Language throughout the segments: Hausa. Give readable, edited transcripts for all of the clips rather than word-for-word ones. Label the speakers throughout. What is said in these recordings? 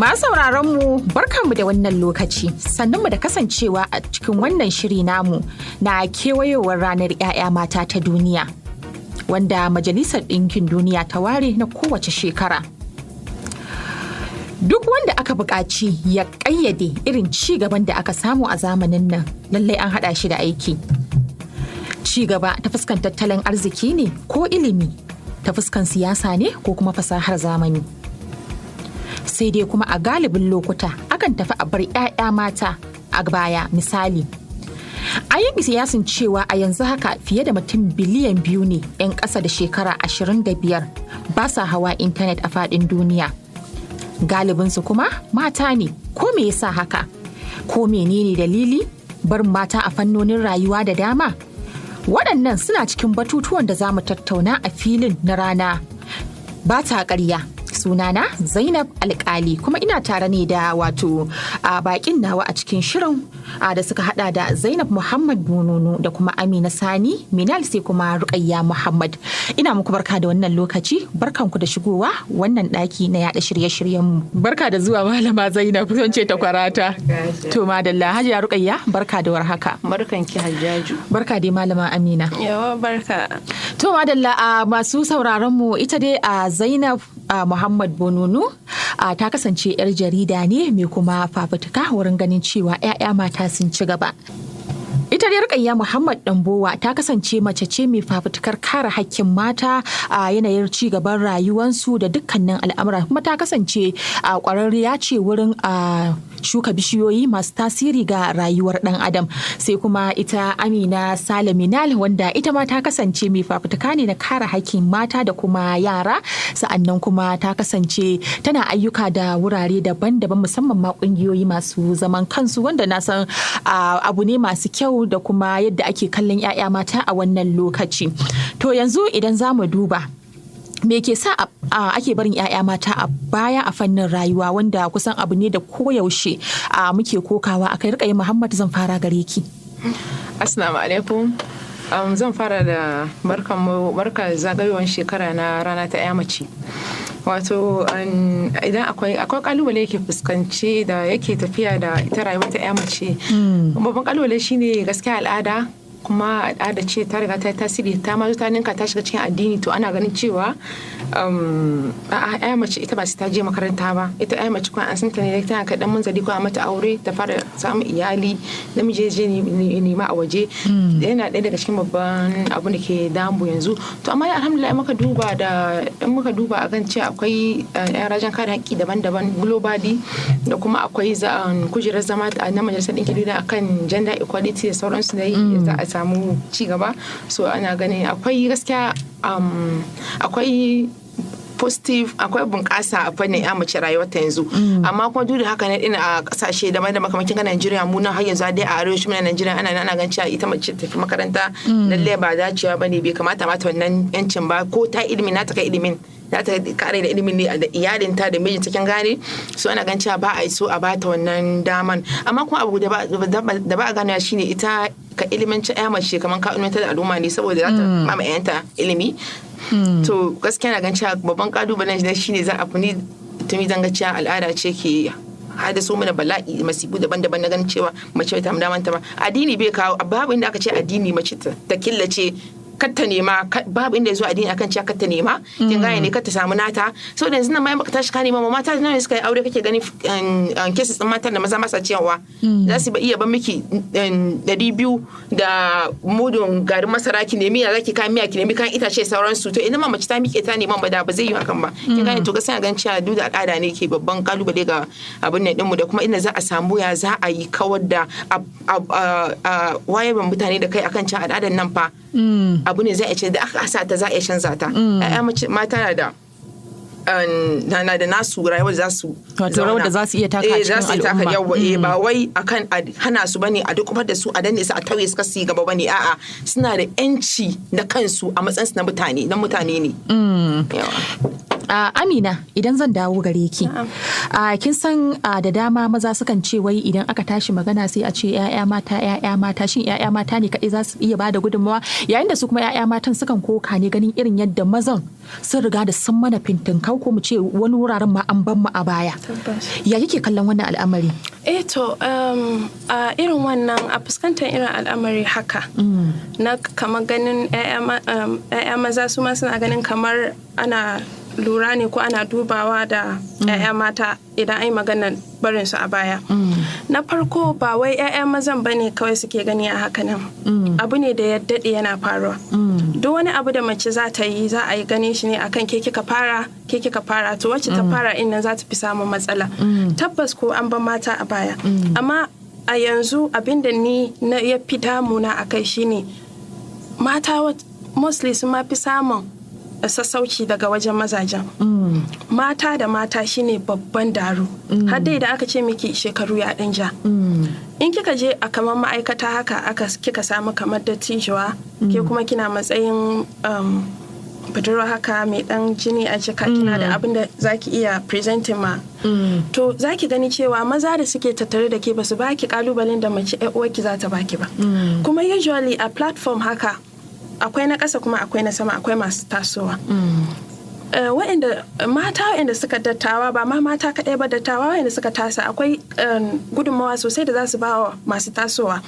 Speaker 1: Masu sauraron mu, barkanmu da wannan lokaci, sannunmu da kasancewa a cikin wannan shiri namu na kewayowar ranar 'ya'ya mata ta duniya, wanda Majalisar Ɗinkin Duniya ta ware na kowace shekara. Duk wanda aka buƙaci ya ƙayyade irin ci gaban da aka samu a zamanin nan, lallai an haɗa shi da aiki. Ci gaba ta fuskan tattalin arziki ne ko ilimi, ta fuskan siyasa ne ko kuma fasahar zamani. Sai dai kuma a galibin lokuta akan tafi a bar 'ya'ya mata a baya. Misali, an yi siyasin cewa a yanzu haka fiye da mutum biliyan 2 ne 'yan ƙasa da shekara 25 ba sa hawa intanet a faɗin duniya, galibinsu kuma mata ne. Ko me yasa haka? Ko menene dalili barin mata a fannonin rayuwa da dama? Waɗannan suna cikin batutuwan da za mu tattauna a filin na rana ba ta ƙarya. Sunana Zainab Alkali, kuma ina tare ne da wato a bakin nawa a cikin shirin da suka hada da Zainab Muhammad Bununu da kuma Amina Sani Minal, sai kuma Rukayya Muhammad. Ina muku barka da wannan lokaci, barkanku da shigowa wannan daki na yada shirye-shiryen mu. Barka da zuwa, Malama Zainab, zan ce ta kwarata. To madalla, Hajiya Rukayya, barka da warhaka.
Speaker 2: Barkan ki, Hajjaju.
Speaker 1: Barka dai, Malama Amina.
Speaker 2: Yawa, barka.
Speaker 1: To madalla, a masu sauraron mu, ita dai a Zainab Muhammad Bononu ta kasance 'yar jarida ne mai kuma fafutuka wurin ganin cewa 'ya'ya mata sun ci gaba. Ita dai Rukayya Muhammad Dambowa ta kasance mace ce mai fafutukar kare hakkin mata a yanayin ci gaban rayuwansu da dukkanin al'amura, kuma ta kasance a kwararriya ce wurin a shuka bishiyoyi masu tasiri ga rayuwar dan adam. Sai kuma ita Amina Salaminal, wanda ita ma ta kasance mai fafutuka ne na kare hakkin mata da kuma yara, sa'annan kuma ta kasance tana ayyuka da wurare daban-daban, musamman ma kungiyoyi masu zaman kansu, wanda na san abu ne masu kyau da kuma yadda ake kallon 'ya'ya mata a wannan lokaci. To yanzu idan za mu duba, me ke sa ake barin 'ya'ya mata a baya a fannin rayuwa, wanda kusan abu ne da koyaushe muke kokawa a kai? Rukayya Muhammad, zan fara gare ki.
Speaker 2: Assalamu alaikum. Zan fara da barka zagayowar shekara na rana ta 'ya mace. Wato idan akwai kalubale yake fuskance da yake tafiya da ita rayuwar ta 'ya mace. Babban kalubale shine gaskiya al'ada, kuma al'ada ce ta riga ta yi tasiri, ta ma ta ninka ta shiga cikin addini. To ana ganin cewa a'a, ya mace ita ba sai ta je makaranta ba, ita ya mace kuma an san ta ne tana kai dan munzali ko a mata aure ta fara samun iyali, namiji je nema a waje. Yana ɗaya daga cikin babban abu da ke damu yanzu. To amma alhamdulillah, in muka duba akan cewa akwai yan rajin kare haƙƙi daban-daban globally, da kuma akwai kujerar zama na Majalisar Ɗinkin Duniya akan gender equality da sauransu da za a samu ci gaba. So ana ganin akwai gaskiya akwai positive, akwai bunƙasa a fannin ya mace rayuwar ta yanzu. Amma kuma duk da haka ne ina a kasashe daban-daban, kamar kin ga Najeriya, mu nan har yanzu dai a arewacin Najeriya ana ganin cewa ita mace tafi makaranta lalle ba dacewa bane, bai kamata mata wannan yancin ba, ko ta ilimi na ta kai ilimin za ta kare da ilimin ne da iyalinta da mijinta, kin gane? So ana gan cewa ba a so a bata wannan daman. Amma kuma abu da ba a ganewa shine ita ka ilimin ya mace kamar ka ilimantar da al'umma ne, saboda za ta mama yayanta ilimi. To gaskiya na gan cewa babban kalubalen shine za a fi tumi zan ga cewa al'ada ce ke haddaso mana bala'i, masifu daban-daban na ganin cewa mace ta daman ta ba. Addini bai kawo, babu inda aka ce addini mace ta killace kar ta nema, babu inda ya zo addini akan cewa kar ta nema, kin gane ne, kar ta samu nata. Saboda yanzu nan ma baka tashi ka nema, mata nawa suka yi aure kake gani cases din matan da maza masa cewa za su iya ban miki 200 da mudun garin masara, ki nemi ya zaki kayan miya, ki nemi kayan itace, sauransu. To idan ma mace ta miƙe ta neman ba, da ba zai yi hakan ba, kin gane? To gaskiya gan cewa duk da al'ada ne ke babban kalubale ga abin nan dinmu, da kuma inda za a samu ya za a yi kawar da wayar mutane da kai akan cewa al'adar nan fa abu ne zai a ce da aka sa ta za a iya canza ta. Mata na da nasu rayuwar za su
Speaker 1: Wato rawar da za su iya taka a
Speaker 2: za su
Speaker 1: cikin
Speaker 2: iya taka.
Speaker 1: al'umma.
Speaker 2: Yawa, eh, ba wai akan a hana su bane, a duk da su, a danne su, a tauye su, kasu yi gaba bane. A'a, suna da yanci na kansu a matsayin su na mutane, dan mutane ne. Yawa.
Speaker 1: Amina, idan zan dawo gare ki. Kin san da dama maza sukan ce wai idan aka tashi magana sai a ce 'ya'ya mata, 'ya'ya mata, shin 'ya'ya mata ne kaɗai za su iya bada gudunmawa, yayin da su kuma 'ya'ya matan sukan koka ne ganin irin yadda mazan sun riga da sun mana fintinkau, ko mu ce wani wuraren ma an ban mu a baya. Ya kike kallon wannan al'amari?
Speaker 3: Eh to, a irin wannan, a fuskantar irin al'amari haka na kamar ganin 'ya'ya maza su ma suna ganin kamar ana lura ne ko ana dubawa da 'ya'ya mata idan ai maganar barin su a baya. Na farko, ba wai 'ya'ya mazan bane kawai suke gani a haka nan. Abu ne da ya daɗe yana faruwa. Duk wani abu da mace za ta yi, za a yi ganin shi ne akan ke kika fara, ke kika fara. To, wacce ta fara in nan za ta fi samun matsala. Tabbas ko an ban mata a baya, amma a yanzu abin da ni na ya fi damuna a kai shine mata mostly sun ma fi samun sassauci daga wajen mazajen. Mata da mata shine babban daru. Har dai idan aka ce miki shekaru ya ɗan ja, in kika je a kamar ma'aikata haka, aka kika samu kamar dattijuwa, ke kuma kina matsayin budurwa haka mai dan jini a jika, kina da abin da zaki iya presenting ma, to zaki gani cewa maza da suke tattare da ke basu baki kalubalen da mace ƴar uwarki za ta baki ba. Kuma usually a platform haka akwai na ƙasa kuma akwai na sama, akwai masu tasowa. Waɗanda mata, waɗanda suka dattawa, ba ma mata kaɗai ba, dattawa waɗanda suka tasa, akwai gudunmawa sosai da za su ba wa masu tasowa.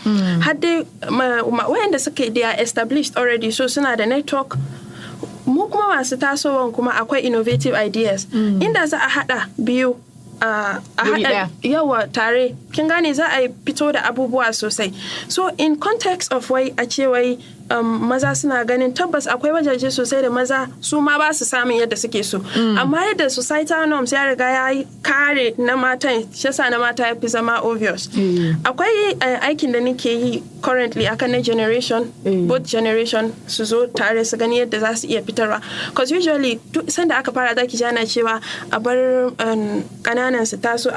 Speaker 3: Har dai waɗanda suka, they are established already, so suna da network. Mu kuma masu tasowan kuma akwai innovative ideas. Inda za a haɗa biyu, a haɗa yawa tare, kin gane, za a fito da abubuwa sosai. So in context of wai a ce wai maza suna ganin, tabbas akwai wajaje sosai da maza su ma ba su samun yadda suke so, amma yadda societal norms ya riga ya kare na matan, shi yasa na mata ya fi zama obvious. Akwai aikin da nake yi currently akan na generation, both generation su zo tare su gani yadda za su iya fitarwa, cause usually duk sanda aka fara zaki ji ana cewa a bar kananan su taso,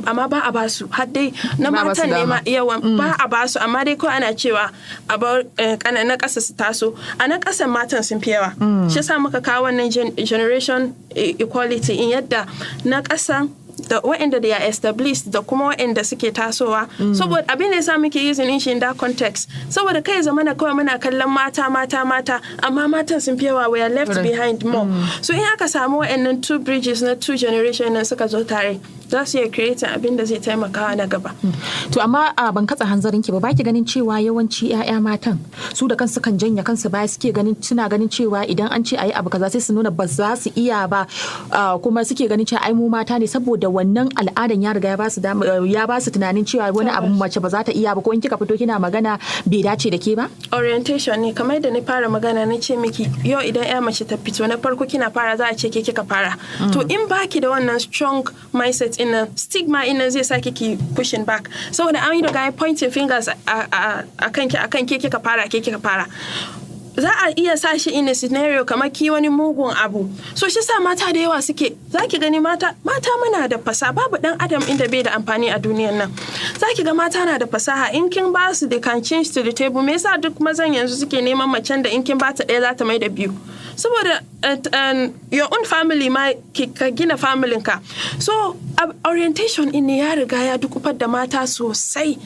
Speaker 3: amma ba a basu. Har dai na matan ne ma yawan ba a basu, amma dai kawai ana cewa a bar na ƙasa su taso. A na ƙasan matan sun fi yawa. Shi yasa muka kawo wannan generation equality, in yadda na ƙasan da waɗanda da ya established da kuma waɗanda suke tasowa. Saboda abin da yasa muke using shi in that context, saboda kai zama na kawai muna kallon mata, mata, mata, amma matan sun fi yawa, we are left behind more. So in aka samu waɗannan two bridges na two generation nan suka zo tare, za su iya creating abin da zai taimaka na gaba.
Speaker 1: To, amma ban katsa hanzarin ki ba, baki ganin cewa yawanci 'ya'ya matan su da kansu kan janya kansu baya, suke ganin, suna ganin cewa idan an ce ayi abu kaza sai su nuna ba za su iya ba, kuma suke ganin cewa ai mu mata ne, saboda wannan al'adan ya riga ya ba su ya ba su tunanin cewa wani abu mace ba za ta iya ba, ko in kika fito kina magana bai dace da ke ba?
Speaker 3: Orientation ne, kamar yadda na fara magana na ce miki, yau idan 'ya mace ta fito, na farko kina fara za a ce ke kika fara. To, in baki da wannan strong mindset ina, stigma ina zai sa kiki pushing back, saboda an yi daga pointing fingers a kanki akan ke kika fara, ke kika fara. Za a iya sa shi in a scenario kamar ki wani mugun abu. So shi sa mata da yawa suke, za ki gani mata, mata muna da fasaha. Babu dan adam inda bai da amfani a duniyan nan. Za ki ga mata na da fasaha, in kin ba su, they can change to the table. Me yasa duk mazan yanzu suke neman macen da in kin ba ta ɗaya za ta mai da biyu? Saboda your own family ma ka gina familin ka. So orientation in ne ya riga ya dukufar da mata sosai,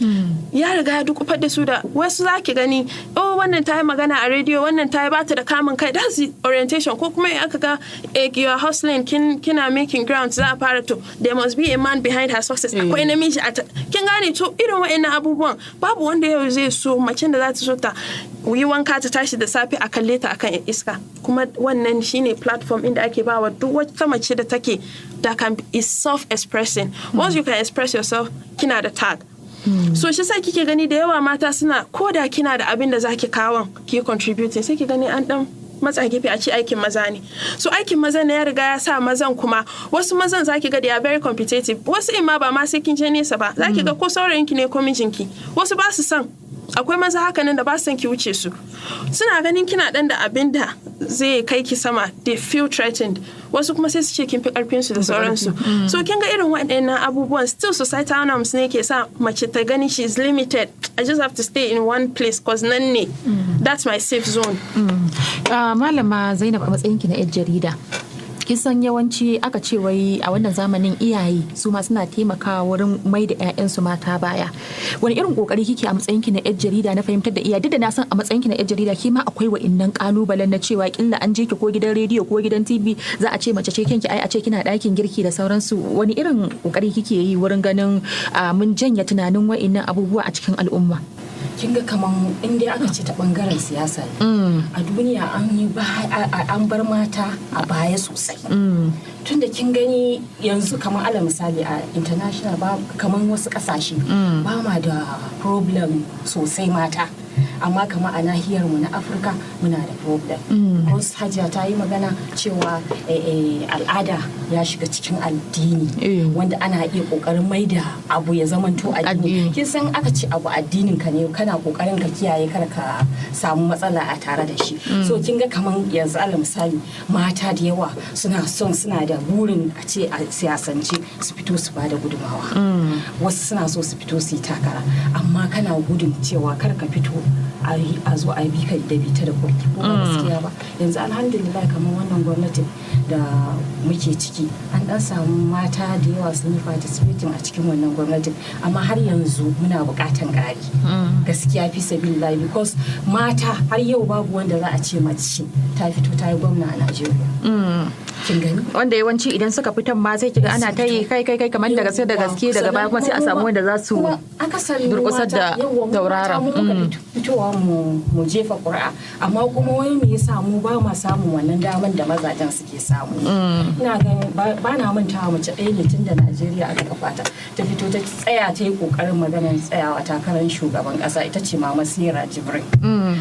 Speaker 3: ya riga ya dukufar da su. Da wasu za ki gani, oh, wannan ta yi magana a rediyo, wannan ta yi, bata da kamun kai. That's the orientation. Ko kuma in aka ga you are hustling, kina making ground, za a fara, to there must be a man behind her success, akwai namiji a kin gane? To, irin wa'annan abubuwan, babu wanda yau zai so macen da za ta so ta yi wanka, ta tashi da safe a kalle ta akan iska. Kuma wannan shine platform inda ake bawa duk wata mace da take that can be, is self expressing. Once you can express yourself, kina da tag. So shi sa kike gani da yawa mata suna, ko da kina da abin da zaki kawon ki contributing, sai ki gani an dan matsa gefe a ce aikin maza ne. So aikin maza ne ya riga ya sa mazan kuma, wasu mazan zaki ga they are very competitive. Wasu in ma ba ma sai kin je nesa ba, zaki ga ko saurayinki ne ko mijinki, wasu ba su son, akwai maza haka nan da ba su son ki wuce su. Suna ganin kina dan da abin da zai kai ki sama, they feel threatened. Wasu kuma sai su ce kin fi karfin su da sauransu. So kin ga irin waɗannan abubuwan still societal norms ne ke sa mace ta gani she is limited, I just have to stay in one place cause nan ne, that's my safe zone.
Speaker 1: Malama Zainab, a matsayinki na 'yar jarida, Kisan yawanci aka ce wai a wannan zamanin iyaye su ma suna taimakawa wurin mai da 'ya'yansu mata baya. Wani irin kokari kike a matsayinki na 'yar jarida na fahimtar da iyaye? Duk da na san a matsayinki na 'yar jarida ke ma akwai wa'innan kalubalen na cewa killa an je ki ko gidan rediyo ko gidan TV za a ce mace ce kanki, ai a ce kina ɗakin girki da sauransu. Wani irin kokari kike yi wurin ganin mun janye tunanin wa'innan abubuwa a cikin al'umma?
Speaker 4: Kin ga kaman in dai aka ce ta bangaren siyasa ne, a duniya an yi an bar mata a baya sosai. Tunda kin gani yanzu kamar ala misali a international ba, kaman wasu kasashe ba ma da problem sosai mata, amma kama a nahiyar mu na Afirka muna da problem. Wasu Hajiya ta yi magana cewa al'ada ya shiga cikin addini, wanda ana iya kokarin mai da abu ya zamanto addini. Kin san aka ce abu addinin ka ne, kana kokarin ka kiyaye kar ka samu matsala a tare da shi. So kin ga kaman yanzu alal misali mata da yawa suna son, suna da burin a ce a siyasance su fito su bada gudumawa. Wasu suna so su fito su yi takara, amma kana gudun cewa kar ka fito a zo a bi ka da bita da kulli, ko ba gaskiya ba? Yanzu alhamdulillah, kamar wannan gwamnatin da muke ciki, an dan samu mata da yawa sun yi participating a cikin wannan gwamnatin, amma har yanzu muna bukatan ƙari gaskiya fi sabilillahi, because mata har yau babu wanda za a ce mace ta fito ta yi gwamna a Najeriya. Kin gani?
Speaker 1: Wanda yawanci idan suka fitan ma sai kiga ana ta yi kai kai kai kamar da gaske da gaske, daga baya kuma sai a samu wanda za su durkusar da tauraron.
Speaker 4: Fitowa mu jefa ƙuri'a, amma kuma wai me yasa mu ba ma samun wannan daman da mazajen suke samu? Ina ganin ba na mantawa, mace ɗaya ne tun da Najeriya aka kafa ta ta fito ta tsaya ta yi ƙoƙarin maganar tsayawa takarar shugaban ƙasa, ita ce Mama Sarah Jibrin.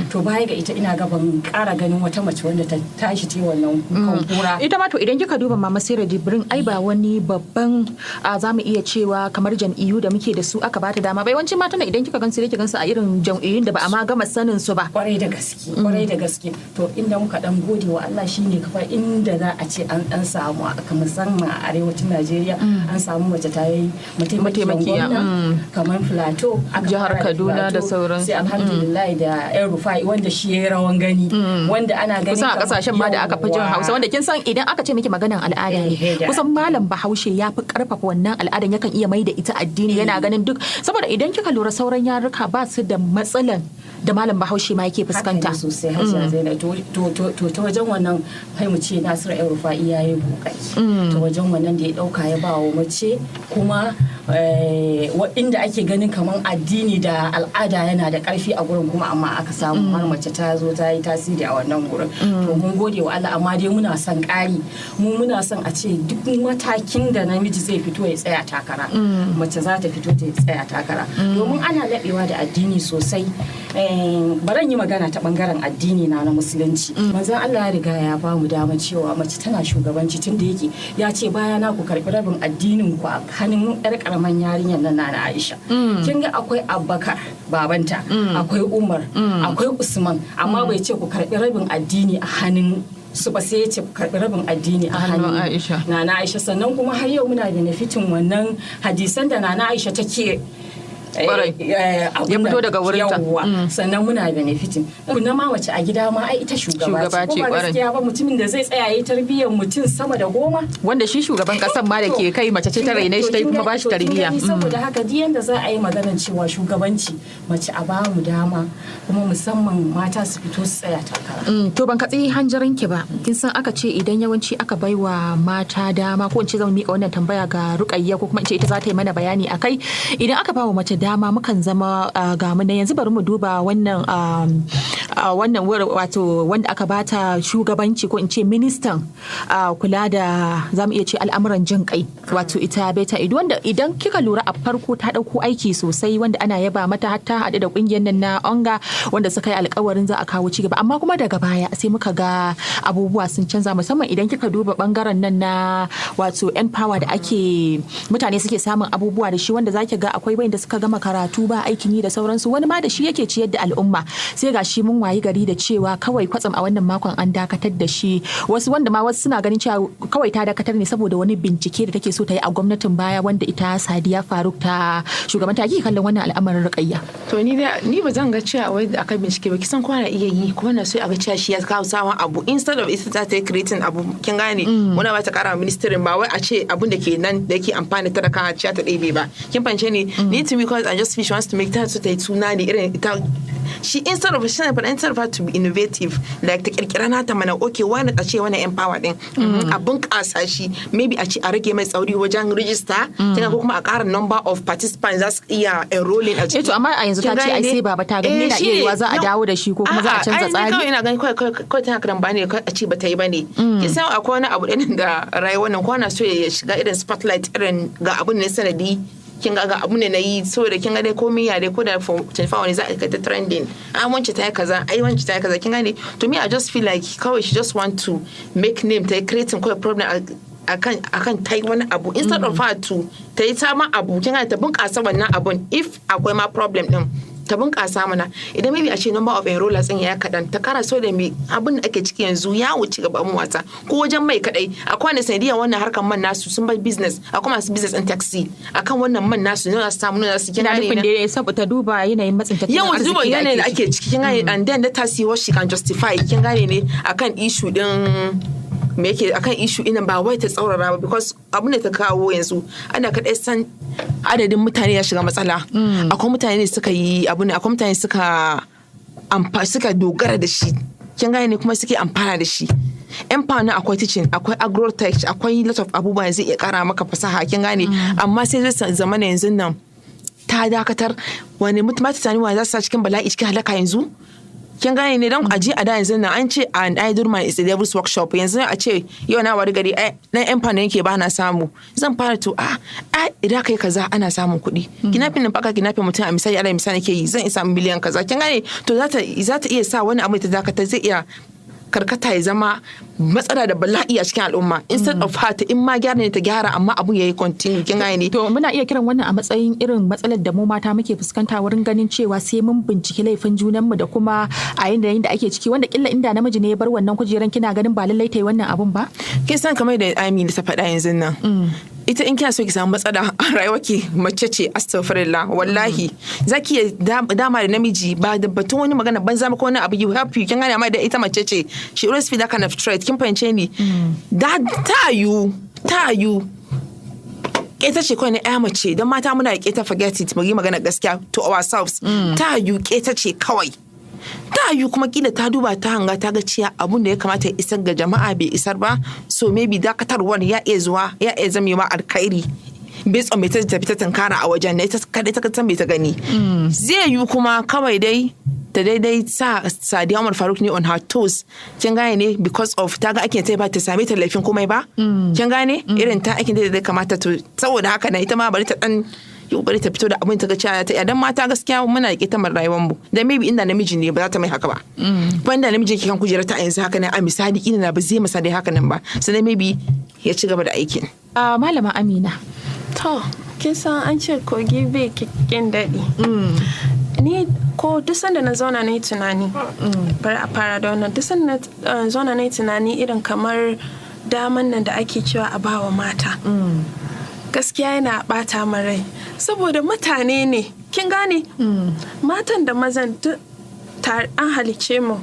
Speaker 4: To baya ga ita ina ga ban ƙara ganin wata mace wanda ta tashi ta yi wannan kukan kura.
Speaker 1: Ita ma to idan kika duba Mama Sarah Jibrin, ai ba wani babban za mu iya cewa kamar jam'iyyu da muke da su aka bata dama ba. Yawancin matan idan kika gansu, kika gansu a irin jam'iyyun da ba a ma gama sanin su ba.
Speaker 4: Kwarai da gaske, kwarai da gaske. To inda muka dan gode wa Allah shine kafa inda za a ce an dan samu aka, musamman a arewacin Najeriya, an samu mace ta yi mataimakiyar gwamna kamar Plateau,
Speaker 2: jihar Kaduna da sauran.
Speaker 4: Sai alhamdulillah da El Rufai wanda shi ya rawan gani, wanda ana ganin
Speaker 1: kusan a kasashen ma da aka fi jin Hausa, wanda kin san idan aka ce miki maganan al'ada ne, kusan malam Bahaushe ya fi karfafa wannan al'adan, yakan iya mai da ita addini, yana ganin duk saboda idan kika lura sauran yaruka ba su da matsalan da malam Bahaushe ma yake fuskanta.
Speaker 4: Haka ne sosai, Hajiya Zainab. To ta wajen wannan kai mu ce Nasiru El Rufai ya yi kokari ta wajen wannan da ya dauka ya ba wa mace, kuma inda ake ganin kamar addini da al'ada yana da karfi a gurin kuma, amma aka samu har mace ta zo ta yi tasiri a wannan gurin. To mun gode wa Allah, amma dai muna son ƙari. Mu muna son a ce duk matakin da namiji zai fito ya tsaya takara, mace za ta fito ta tsaya takara, domin ana laɓewa da addini sosai. Baran yi magana ta bangaren addini na musulunci. Manzon Allah ya riga ya ba mu dama cewa mace tana shugabanci, tun da yake ya ce baya na ku karbi rabin addinin ku a hannun yar karaman yarinyar nan na Aisha. Kin ga akwai Abubakar babanta, akwai Umar, akwai Usman, amma bai ce ku karbi rabin addini a hannun su ba, sai ya ce ku karbi rabin addini a hannun
Speaker 2: Aisha.
Speaker 4: Nana Aisha. Sannan kuma har yau muna benefitin wannan hadisan da Nana Aisha take
Speaker 2: ya fito daga wurinta.
Speaker 4: Yawwa, sannan muna benefitin kuna ma mace a gida ma ai ita shugaba ce, ko ba gaskiya ba? Mutumin da zai tsaya yayi tarbiyyar mutum sama da 10.
Speaker 1: Wanda shi shugaban kasan ma da ke kai mace ce ta raine shi ta kuma ba shi tarbiyya.
Speaker 4: Saboda haka duk yanda za a yi maganar cewa shugabanci mace, a ba mu dama, kuma musamman mata su fito su tsaya takara.
Speaker 1: To ban katsi hanjarin ki ba. Kin san aka ce idan yawanci aka baiwa mata dama, ko in ce zan mika wannan tambaya ga Rukayya, ko kuma in ce ita za ta yi mana bayani akai, idan aka ba wa mace dama mukan zama ga mu yanzu. Bari mu duba wannan wato wanda aka bata shugabanci, ko in ce ministan kula da zamu iya ce al'amuran jin kai, wato ita Beta Idu, wanda idan kika lura a farko ta dauko aiki sosai, wanda ana yaba mata, har ta haɗu da kungiyar nan na Onga wanda suka yi alkawarin za a kawo ci gaba. Amma kuma daga baya sai muka ga abubuwa sun canza, musamman idan kika duba bangaren nan na wato N-Power da ake mutane suke samun abubuwa da shi, wanda zaki ga akwai wanda suka gama karatu ba aikin yi da sauransu, wani ma da shi yake ciyar da al'umma. Sai ga shi mun wayi gari da cewa kawai kwatsam a wannan makon an dakatar da shi, wasu wanda ma wasu suna ganin cewa kawai ta dakatar ne saboda wani bincike da take so ta yi a gwamnatin baya wanda ita Sadiya Faruk ta shugabanta. Kike kallon wannan al'amarin, Rukayya?
Speaker 2: To ni dai ni ba zan ga cewa wai akan bincike ba. Kisan kwana iya yi kuma na so a ga cewa shi ya kawo sabon abu instead of ita za ta yi creating abu, kin gane, wani ba ta kara ministerin, ba wai a ce abun da ke nan da yake amfani talaka ciya ta ɗebe ba. Kin fahimce ni? Ni to me, because I just feel she wants to make ta so ta yi suna ne irin ita. She instead of she instead of her to be innovative, like ta kirkira nata mana, okay, wani a ce wani N-Power din a bunƙasa shi, maybe a ce a rage mai tsauri wajen register, kin ga, ko kuma a ƙara number of participants za su iya enrolling a
Speaker 1: Eh, to amma a yanzu ta ce ai sai baba ta gani, yana iya yiwuwa za a dawo da shi ko kuma za a canza tsari.
Speaker 2: Kawai ina ganin kawai tana karan bani a ce bata yi bane. Kin san akwai wani abu ɗin da rayuwar nan ko ana so ya shiga irin spotlight, irin ga abun ne sanadi, kin ga, ga abu ne na yi, saboda kin ga dai komai ya dai ko da for 24 hours za a kai ta trending, ai wance ta yi kaza, ai wance ta yi kaza, kin gane? To me, I just feel like kawai she just want to make name, ta yi creating kawai problem akan ta yi wani abu instead of her to ta yi sabon abu, kin gane, ta bunƙasa wannan abun. If akwai ma problem din, ta bunƙasa mana. Idan maybe a ce number of enrollers din ya kaɗan, ta kara, so da me abin da ake ciki yanzu ya wuce gaban wasa. Ko wajen mai kaɗai, akwai wanda sanadiyar wannan harkar man nasu sun bar business, akwai masu business din taxi akan wannan man nasu ne za su samu, ne za su
Speaker 1: Kina nufin da saboda ta duba yanayin matsin tattalin
Speaker 2: yawan
Speaker 1: arziki
Speaker 2: duba
Speaker 1: da
Speaker 2: yanayin da
Speaker 1: ake
Speaker 2: ake ciki, kin gane, and then let us see what she can justify, kin gane ne, akan issue din me yake akan issue ina, ba wai ta tsaurara ba, because abin da ta kawo yanzu ana kaɗai san adadin mutane ya shiga matsala. Akwai mutane ne suka yi abu ne, akwai mutane suka suka dogara da shi, kin gane ne, kuma suke amfana da shi. Yan na akwai teaching, akwai agrotech, akwai lot of abubuwa zai iya kara maka fasaha, kin gane, amma sai zai zama yanzu nan ta dakatar, wani mutum ta tani wani za su sa cikin bala'i, cikin halaka yanzu, kin gane ne? Don aji a da yanzu nan an ce an idle man is a devil's workshop. Yanzu a ce yau na wari gari na yan fana yake ba na samu, zan fara to a idan kai kaza ana samun kuɗi, kidnapping nan, faka kidnapping mutum a misali, ala misali ke yi, zan iya samun miliyan kaza, kin gane? To za ta iya sa wani abu ta dakatar zai iya karkata ya zama matsala da bala'i a cikin al'umma instead of her ta in ma gyara ne ta gyara, amma abun yayi continue, kin gane ne?
Speaker 1: To muna iya kiran wannan a matsayin irin matsalar da mu mata muke fuskanta wurin ganin cewa sai mun binciki laifin junanmu da kuma a yanayin da ake ciki, wanda killa inda namiji ne ya bar wannan kujeran, kina ganin ba lallai ta yi wannan abun ba?
Speaker 2: Kin san kamar da Amina ta faɗa yanzu nan, ita in kina so ki samu matsala a rayuwarki, mace ce, astaghfirullah, wallahi zaki iya dama da namiji ba da batun wani magana banza ba ko wani abu, you help you, kin gane, amma da ita mace ce, she always feel that kind of threat, kin fahimce ni? Da ta yu ita ce kawai na ya mace, don mata muna keta, forget it, mu yi magana gaskiya to ourselves, ta yu keta ce kawai, ta yiwu kuma kila ta duba ta hanga ta ga cewa abun da ya kamata ya isar ga jama'a bai isar ba, so maybe dakatarwar ya iya zuwa ya iya zamewa alkhairi based on mai ta tafi ta tunkara a wajen na ita kadai ta san mai ta gani. Zai yiwu kuma kawai dai ta daidai sa Sadiya Umar Faruk ne on her toes, kin gane ne, because of ta ga aikin ta ba ta same ta laifin komai ba, kin gane, irin ta aikin da ya kamata to saboda haka na ita ma bari ta dan yi kokari ta fito da abin ta ga cewa ta iya. Dan mata gaskiya muna da ita rayuwar mu da maybe inda namiji ne ba za ta mai haka ba, kuma inda namiji yake kan kujerar ta a yanzu haka nan, a misali, kila na ba zai masa dai haka nan ba, sannan maybe ya ci gaba da aikin.
Speaker 1: Malama Amina.
Speaker 3: To, kin san an ce kogi bai kin daɗi. Ni ko duk sanda na zauna na yi tunani, bari a fara da wannan, duk sanda na zauna na yi tunani irin kamar daman nan da ake cewa a bawa mata. Gaskiya yana bata min rai, saboda mutane ne, kin gane? Matan da mazan duk an halicce mu.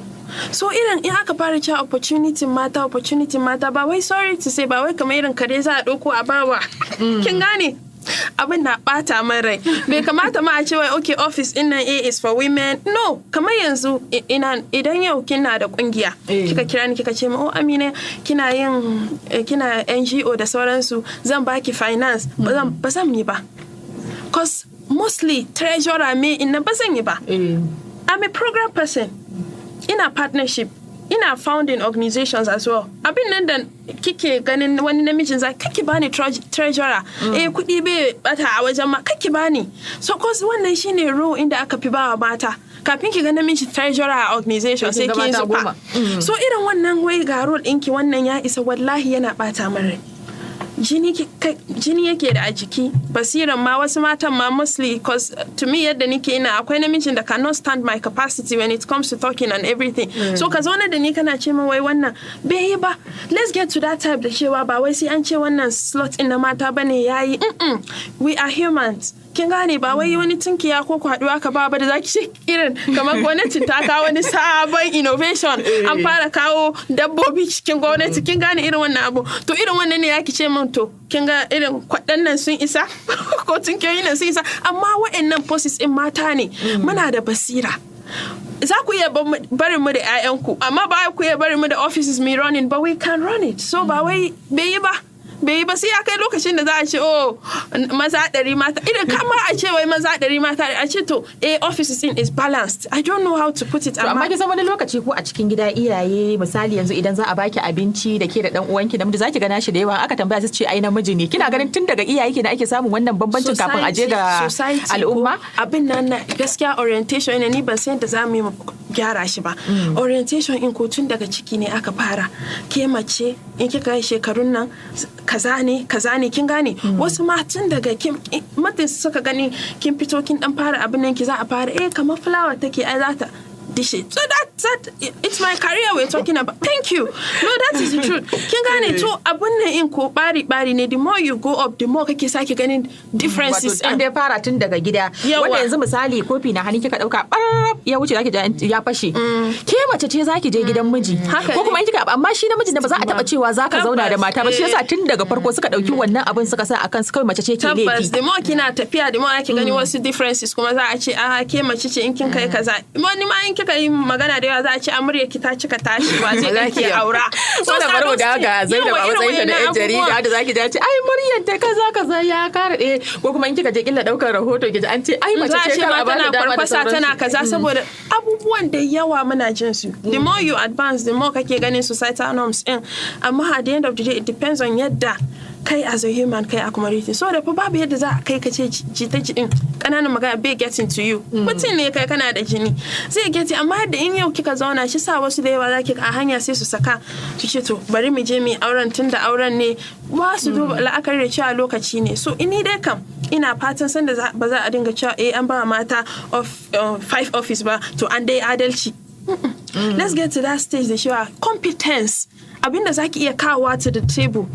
Speaker 3: So irin in aka fara cewa opportunity mata, opportunity mata, ba wai, sorry to say, ba wai kamar irin kare za a ɗauko a bawa. Kin gane? Abin na bata min rai. Bai kamata ma a ce wai okay, office din nan A is for women. No, kamar yanzu ina idan yau kina da kungiya, kika kira ni kika ce min, "Oh Amina, kina yin kina NGO da sauransu, zan baki finance." Ba zan yi ba. Cause mostly treasurer me ina ba zan yi ba. I'm a program person. Ina partnership, ina founding organizations as well. Abin nan da kike ganin wani namijin za kake bani treasurer, kuɗi bai bata a wajen ma kake bani. So cause wannan shine role inda aka fi bawa mata. Kafin ki ga namiji treasurer a organization sai
Speaker 1: kin ga
Speaker 3: kin
Speaker 1: mata
Speaker 3: zufa.
Speaker 1: 10.
Speaker 3: So irin wannan wai ga role ɗinki wannan ya isa, wallahi yana bata min rai. Jini yake da a jiki, basiran ma wasu matan ma, mostly because to me, yadda nike ina, akwai namijin da cannot stand my capacity when it comes to talking and everything. So ka zauna da ni kana ce min wai wannan bai yi ba. Let's get to that type da cewa ba wai sai an ce wannan slot in na mata bane yayi. We are humans, kin gane? Ba wai wani tunkiya ko kwaduwa ka ba da zaki ce irin kamar gwamnatin ta kawo wani sabon innovation, an fara kawo dabbobi cikin gwamnati, kin gane irin wannan abu? To irin wannan ne yaki ce min, to kin ga irin kwaɗan nan sun isa ko tunkiyoyi nan sun isa, amma wa'annan posts in mata ne. Muna da basira. Za ku iya barin mu da 'ya'yanku, amma ba ku iya barin mu da offices mu running, but we can run it. So ba wai bai yi ba, bai yi ba. Sai ya kai lokacin da za a ce, oh, maza 100, mata irin kama a ce wai maza 100, mata 100, a ce to eh, offices in is balanced. I don't know how to put it.
Speaker 1: To amma kin san wani lokaci ko a cikin gida iyaye, misali yanzu idan za a baki abinci da ke da dan uwanki namiji, zaki ga nashi da yawa, aka tambaya su ce ai namiji ne. Kina ganin tun daga iyaye kenan ake samun wannan bambancin kafin a je ga
Speaker 3: Society ko
Speaker 1: al'umma?
Speaker 3: Abin nan na gaskiya orientation ne. Ni ban san yadda za mu yi mu gyara shi ba. Orientation in ko tun daga ciki ne aka fara. Ke mace in kika yi shekarun nan kaza ne, kaza ne, kin gane? Wasu ma tun daga kin mutum suka gani kin fito kin dan fara abin nan ki, za a fara, eh, kamar flower take, ai za ta dishe. So that it's my career we're talking about. Thank you. No, that is the truth, kin gane? To abun nan in ko bari bari ne. The more you go up, the more kake sake ganin differences.
Speaker 1: Wato an dai fara tun daga gida.
Speaker 3: Yawa.
Speaker 1: Wanda yanzu misali kofi na hannun kika dauka bararrab ya wuce, zaki ji ya fashe. Ke mace ce zaki je gidan miji.
Speaker 3: Haka
Speaker 1: Ko
Speaker 3: ne.
Speaker 1: kuma in kika, amma shi namiji ne ba za a taba cewa zaka zauna da mata ba. Shi yasa tun daga farko suka dauki wannan abin suka sa akan su, kawai mace ce ke
Speaker 3: Tabbas.
Speaker 1: laifi.
Speaker 3: The more kina tafiya, the more ake gani wasu differences. Kuma za a ce a ke mace ce, in kin kai kaza. Wani ma in kika yi magana da yawa za a ce amurya ki ta cika tashi, ba zai
Speaker 2: Za ki
Speaker 3: ki aura.
Speaker 1: Wannan bari mu dawo ga Zainab a matsayin ta na yan jarida da zaki ji an ce ai muryar ta kaza kaza ya kara ɗaya, ko kuma in kika je killa daukar rahoto ki ji an ce ai mace
Speaker 3: Za a
Speaker 1: ce
Speaker 3: ce
Speaker 1: kar
Speaker 3: ma
Speaker 1: a bata
Speaker 3: tana
Speaker 1: dama da
Speaker 3: kwarkwasa,
Speaker 1: sauransu.
Speaker 3: tana kaza, saboda abubuwan da yawa muna jin su. The more you advance, the more kake ganin societal norms in. Amma at the end of the day, it depends on yadda kai as a human kai accommodating. So da fa babu yadda za a kai ka ce jita jiɗin ƙananan magana bai getting to you. Mutum ne kai, kana da jini, zai get, amma yadda in yau kika zauna shi sa wasu da yawa za ki a hanya sai su saka su ce to bari mu je mu yi auren, tun da auren ne, ba su duba la'akari da cewa lokaci ne. So ini dai kam ina fatan sanda ba za a dinga cewa eh, an ba mata of five office ba, to an dai adalci. Let's get to that stage da cewa competence, abinda zaki iya kawowa to the table,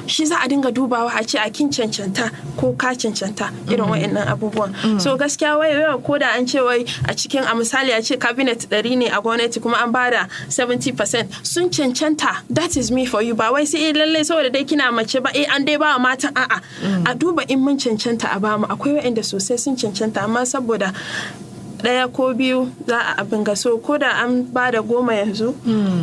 Speaker 3: shi za a dinga dubawa, a ce a kin cancanta ko ka cancanta, irin wa'annan abubuwan. So gaskiya wai yau ko da an ce wai a cikin, a misali a ce cabinet 100 ne a gwamnati, kuma an bada 70% sun cancanta, that is me for you. Ba wai sai eh lallai saboda dai kina mace ba, eh, an dai ba wa matan. A'a, a duba in mun cancanta a bamu. Akwai wa'anda sosai sun cancanta, amma saboda ɗaya ko biyu za a abin ga. So ko da an ba da 10 yanzu,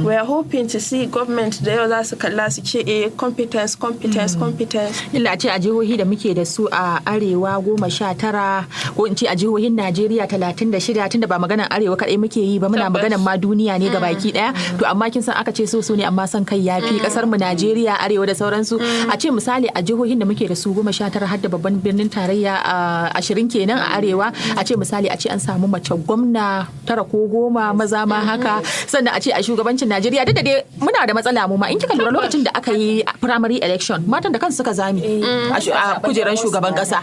Speaker 3: we are hoping to see government da yau za su kalla su ce eh, competence, competence, competence.
Speaker 1: Illa a ce a jihohi da muke da su a arewa 19, ko in ce a jihohin Najeriya 36, tunda ba maganan arewa kaɗai muke yi ba, muna
Speaker 3: Tabbas.
Speaker 1: maganan ma duniya ne baki ɗaya. To amma kin san aka ce so so ne, amma son kai ya fi kasar mu Najeriya arewa da sauransu. A ce misali a jihohin da muke da su 19, har da babban birnin tarayya a 20 kenan a arewa, a ce misali a ce an samu mace gwamna 9 ko 10, maza ma haka. Sannan a ce a shugabancin Najeriya, duk da dai muna da matsala mu ma, in kika lura lokacin da aka yi primary election, matan da kansu suka zame a kujeran shugaban kasa,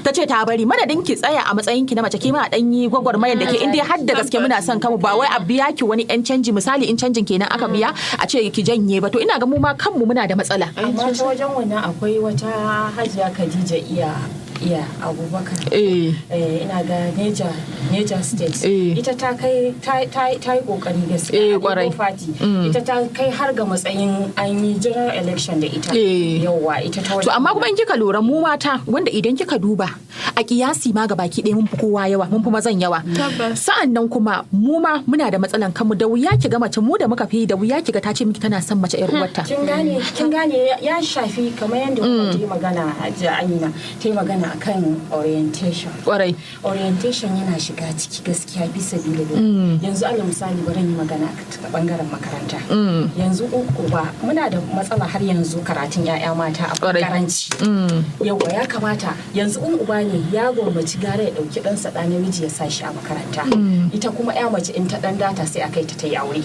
Speaker 1: ta ce ta bari. Madadin ki tsaya a matsayin ki na mace, ki ma a dan yi gwagwarmayar da ke, in dai har da gaske muna son kanmu, ba wai a biya ki wani yan canji, misali in canjin kenan aka biya, a ce ki janye ba. To ina ga mu ma kanmu muna da matsala.
Speaker 4: Amma ta wajen wannan akwai wata Hajiya Khadija Iya Abubakar. Ina ga Neja State. Ita ta kai ta yi kokari gaskiya.
Speaker 1: Eh, kwarai.
Speaker 4: Labour Party. Ita ta kai har ga matsayin an yi general election da ita. Yawwa, ita ta
Speaker 1: To amma kuma in kika lura mu mata, wanda idan kika duba a kiyasi ma baki ɗaya mun fi kowa yawa, mun fi mazan yawa.
Speaker 3: Tabbas.
Speaker 1: Sa'an nan kuma mu ma muna da matsalan kanmu. Da wuya ki ga mace, mu da muka fi, da wuya ki ga ta ce miki tana son mace yar uwarta.
Speaker 4: Kin gane ya shafi kamar yadda kuka ta yi magana, Hajiya Amina ta yi magana akan orientation. Orientation yana shiga ciki gaskiya bisa bila. Yanzu alal misali bari yi magana ta bangaren makaranta. Yanzu uku ba muna da matsala har yanzu karatun 'ya'ya mata a karanci. Yawa ya kamata yanzu in uba ne ya gwammaci gara ya ɗauki ɗansa ɗa namiji ya sa shi a makaranta, ita kuma ya mace in ta ɗan data sai a kai ta ta yi aure.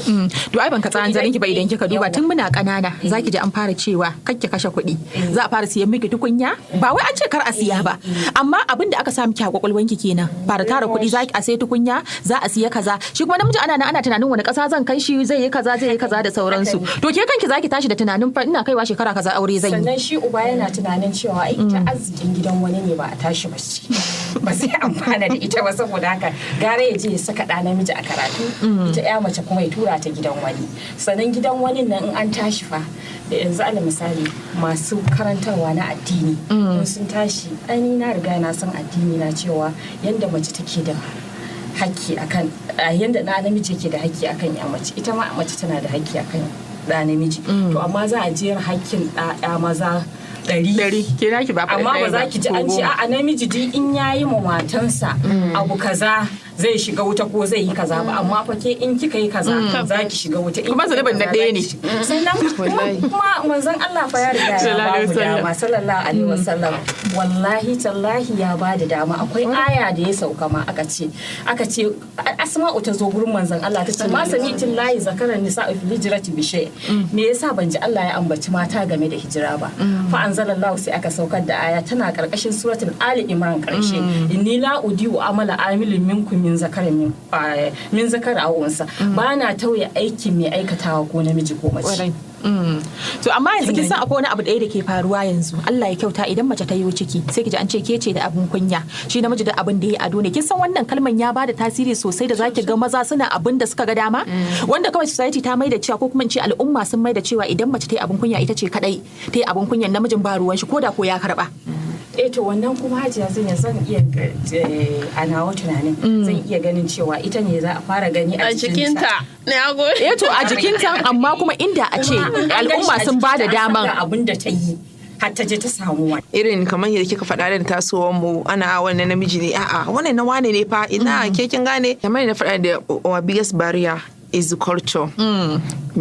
Speaker 1: To ai ban katsa hanzarin ki ba, idan kika duba
Speaker 4: Yawwa.
Speaker 1: tun muna ƙanana zaki ji an fara cewa kar ki kashe kuɗi, za a fara siyan miki tukunya. Ba wai an ce kar a siya ba, amma abin da aka sa miki a kwakwalwanki kenan, fara tara kuɗi, za a sai tukunya, za a siya kaza. Shi kuma namiji ana nan ana tunanin wani ƙasa zan kai shi, zai yi kaza, zai yi kaza da sauransu. To ke kanki zaki tashi da tunanin fa ina kaiwa shekara kaza aure zan yi.
Speaker 4: Sannan shi uba yana tunanin cewa ai ita arzikin gidan wani ne, ba a tashi ba, shi ba zai amfana da ita ba. Saboda haka gara ya je ya saka ɗa namiji a karatu, ita ya mace kuma ya tura ta gidan wani. Sannan gidan wani nan in an tashi fa, da yanzu ala misali masu karantarwa na addini in sun tashi, ai ni na riga na san addini na cewa yanda mace take da hakki akan a yanda ɗa namiji yake da hakki akan ya mace, ita ma mace tana da hakki akan ɗa namiji. To amma za a jera hakkin ɗa maza 100.
Speaker 2: 100 ke naki ba faɗi
Speaker 4: Amma ba
Speaker 2: ɗaya
Speaker 4: za ki ji
Speaker 2: ko
Speaker 4: an ce
Speaker 2: 10.
Speaker 4: a'a, namiji duk in yayi ma matansa abu kaza zai shiga wuta ko zai yi kaza ba, amma fa ke in kika yi kaza za ki shiga wuta in
Speaker 2: Kuma
Speaker 4: kika yi
Speaker 2: zunubin na
Speaker 4: kaza
Speaker 2: ɗaya
Speaker 4: za
Speaker 2: ne.
Speaker 4: ki shiga. Sannan kuma manzon Allah fa ya riga ya
Speaker 2: Sallallahu
Speaker 4: ba
Speaker 2: alaihi
Speaker 4: mu
Speaker 2: wasallam.
Speaker 4: dama, sallallahu alaihi wasallam, wallahi tallahi ya ba da dama. Akwai aya da ya sauka ma, aka ce Asma'u ta zo gurin manzon Allah ta ce, ma sami'tin layi zakaran nisa'u fil hijrati bi shay, me yasa ban ji Allah ya ambaci mata game da hijira ba? Fa anzalallahu, sai aka saukar da aya tana karkashin suratul Ali Imran karshe, inni la udiu amala amilin minkum min zakarin min zakar aw unsa, bana tauye aikin mai aikatawa ko namiji ko mace.
Speaker 1: Kwarai. To amma yanzu kin san akwai wani abu ɗaya da ke faruwa yanzu. Allah ya kyauta, idan mace ta yi ciki sai ki ji an ce ke ce da abun kunya, shi namiji da abin da ya ado ne. Kin san wannan kalman ya bada tasiri sosai da zaki ga maza suna abin da suka ga dama, wanda kawai society ta maida cewa, ko kuma in ce al'umma sun maida cewa idan mace ta yi abun kunya ita ce kadai ta yi abun kunyan, namijin ba ruwan shi ko da ko ya karba.
Speaker 4: Eh, to wannan kuma hajiya zan iya a nawa tunanin zan iya ganin cewa ita ne za a fara gani a
Speaker 3: A jikinta. Na gode.
Speaker 1: Eh, to a jikinta, amma kuma inda a ce al'umma sun bada daman
Speaker 4: abin da ta yi har ta je ta samu wani.
Speaker 2: Irin kamar yadda kika faɗa da tasowar mu, ana wannan namiji ne, a'a wannan na wane ne fa, ina ke kin gane, kamar yadda na faɗa da our biggest barrier is the culture,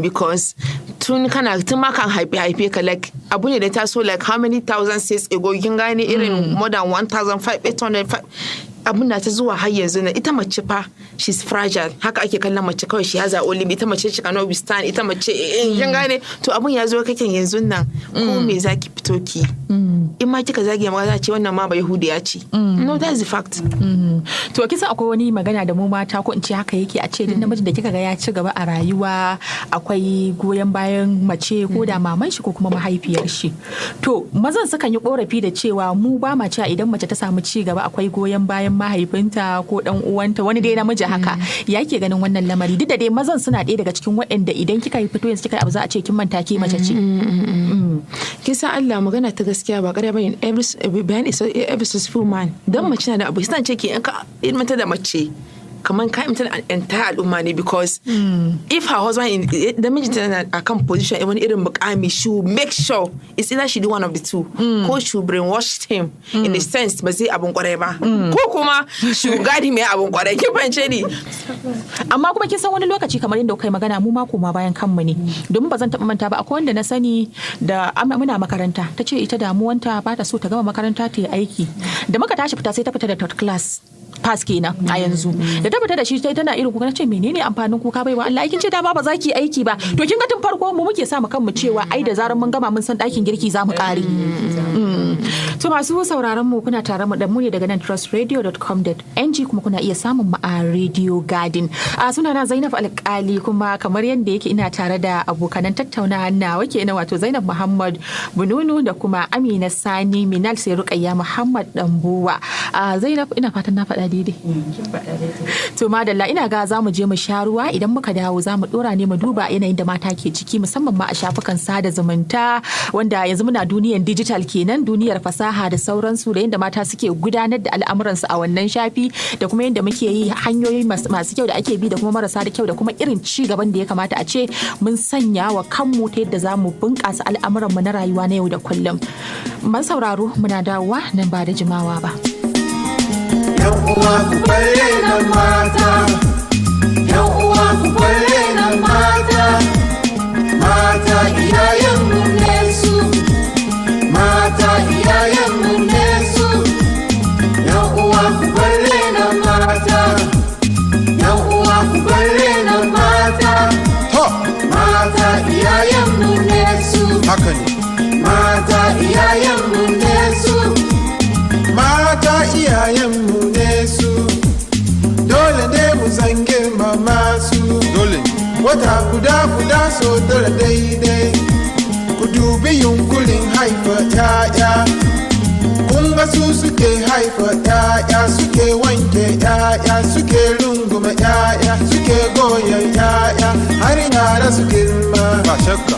Speaker 2: because tun kana tun ma kan haife ka, like abu ne da taso like how many thousand years ago, kin gane, irin more than 1500 abun na ta zuwa har yanzu na ita mace fa she's fragile. Haka ake kallon mace kawai, she has her own limit, ita mace she cannot withstand, ita mace kin gane. To abun ya zo kake yanzu nan, ko me zaki fito ki in ma kika zage ma za a ce wannan ma ba yahudiya ce. No, that's the fact.
Speaker 1: To kisa akwai wani magana da mu mata, ko in ce haka yake, a ce duk namijin da kika ga ya ci gaba a rayuwa akwai goyon bayan mace, ko da maman shi ko kuma mahaifiyar shi. To mazan sukan yi korafi da cewa mu ba ma cewa idan mace ta samu ci gaba akwai goyon bayan mahaifinta ko dan uwanta, wani dai namiji haka. Ya ke ganin wannan lamari, duk da dai mazan suna ɗaya daga cikin waɗanda idan kika yi fito yanzu kika yi abu za a ce kin manta ke mace ce?
Speaker 2: Kin san Allah, magana ta gaskiya ba ƙarya bane, every behind is every successful man, dan mace na da abu sai ce ki in ka ilmanta da mace kamar ka ilmanta da entire al'umma ne, because if her husband in da mijinta na akan position wani irin mukami, she will make sure it's either she do one of the two, ko she will brainwash him in the sense ba zai abun kwarai ba, ko kuma she will guide him ya abun kwarai. Kin fahimce ni?
Speaker 1: Amma kuma kin san wani lokaci, kamar yadda kuka yi magana, mu ma koma bayan kanmu ne, domin ba zan taɓa manta ba, akwai wanda na sani da muna makaranta ta ce ita damuwanta ba ta so ta gama makaranta ta yi aiki. Da muka tashi fita sai ta fita da third class pass kenan a yanzu. Da ta fita da shi sai tana irin kuka. Na ce, menene amfanin kuka baiwa Allah? Aikin ce dama ba za ki yi aiki ba. To kin ga tun farko mu muke sa mu kanmu cewa ai da zarar mun gama mun san ɗakin girki za mu kare. To masu sauraron mu, kuna tare mu da mu ne daga nan trustradio.com.ng, kuma kuna iya samun mu a Radio Garden. A sunana Zainab Alkali, kuma kamar yadda yake ina tare da abokanan tattaunawa nawa kenan, wato Zainab Muhammad Bununu da kuma Amina Sani Minal, sai Rukayya Muhammad Dambuwa. A Zainab, ina fatan na faɗa daidai.
Speaker 4: Kin faɗa daidai.
Speaker 1: To madalla, ina ga za mu je mu sha ruwa. Idan muka dawo za mu dora ne mu duba yanayin da mata ke ciki, musamman ma a shafukan sada zumunta, wanda yanzu muna duniyar digital kenan, duniyar fasaha da sauransu, da yadda mata suke gudanar da al'amuransu a wannan shafi, da kuma yadda muke yi, hanyoyi masu kyau da ake bi da kuma marasa da kyau, da kuma irin ci gaban da ya kamata a ce mun sanya wa kanmu ta yadda za mu bunƙasa al'amuranmu na rayuwa na yau da kullum. Man sauraro, muna dawowa nan ba da jimawa ba.
Speaker 5: Yan uwa ku bare nan mata, yan uwa ku bare nan mata, mata iyayenmu ne su, mata iyayenmu ne su. Haka ne. Mata iyayenmu ne su. Mata iyayenmu ne su. Dole ne mu san girmama su. Dole ne. Wata guda guda so 9 daidai. Ku dubi yunkurin haifa 'ya'ya. Kun ga su suke haifa 'ya'ya, suke wanke 'ya'ya, suke rungume 'ya'ya, suke goyon 'ya'ya har yara su girma. Ba shakka.